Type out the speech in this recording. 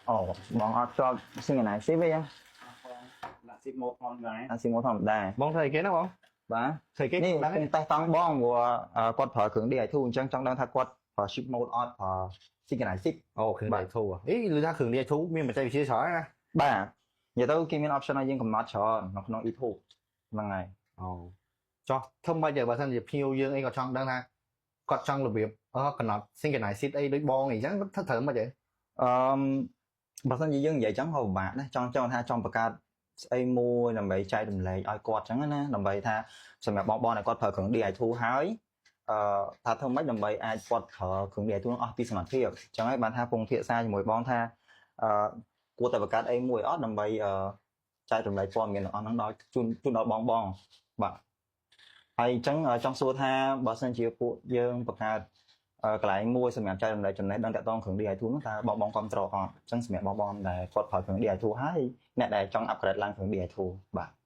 អូបងអត់ជាប់ synchronize ទេទេ ដាក់ sleep mode ផងដែរ អា sleep mode ធម្មតា បងធ្វើអីគេណាបង បាទ ធ្វើអីគេ នេះ ដឹង កំតេស្តតង់បងព្រោះគាត់ប្រើគ្រឿង Di2 អញ្ចឹងចង់ដឹងថាគាត់ប្រើ sleep mode អត់ប្រើ synchronize shift អូគ្រឿង Di2 អីឮថាគ្រឿង Di2 មានបច្ចេកវិទ្យាច្រើនណា បាទនិយាយទៅគេមាន option ឲ្យយើងកំណត់ច្រើននៅក្នុង E2 ហ្នឹងហើយ អូចុះធ្វើម៉េចបើសិនជាភ្ញៀវយើងអីក៏ចង់ដឹងថាគាត់ចង់របៀបអឺកំណត់ synchronize shift អីដូចបងអីចឹងគាត់ធ្វើត្រូវម៉េចហ៎ អឺបើសិនជាយើងនិយាយចឹងក៏ពិបាកដែរចង់ចង់ថាចង់បង្កើតស្អីមួយដើម្បីចែករំលែកឲ្យគាត់ចឹងណាដើម្បីថាសម្រាប់បងបងដែលគាត់ប្រើគ្រឿង Di2 ហើយអឺថាធ្វើម៉េចដើម្បីអាចគាត់ប្រើគ្រឿង Di2 នឹងអស់ពីសមត្ថភាពចឹងហើយបានថាពងភាសាជាមួយបងថាអឺគួរតែបង្កើតអីមួយអត់ដើម្បីអឺចែករំលែកព័ត៌មានទាំងអស់ហ្នឹងដល់ជូនជូនដល់បងបងបាទហើយអញ្ចឹងចង់សួរថាបើសិនជាពួកយើងបង្កើតកន្លែងមួយសម្រាប់ចែករំលែកចំណេះដឹងតាក់ទងគ្រឿង Di2 ហ្នឹងតើបងបងគ្រប់គ្រងអត់អញ្ចឹងសម្រាប់បងបងដែលគាត់ប្រើគ្រឿង Di2 ហើយអ្នកដែលចង់ upgrade ឡើងគ្រឿង Di2 បាទ។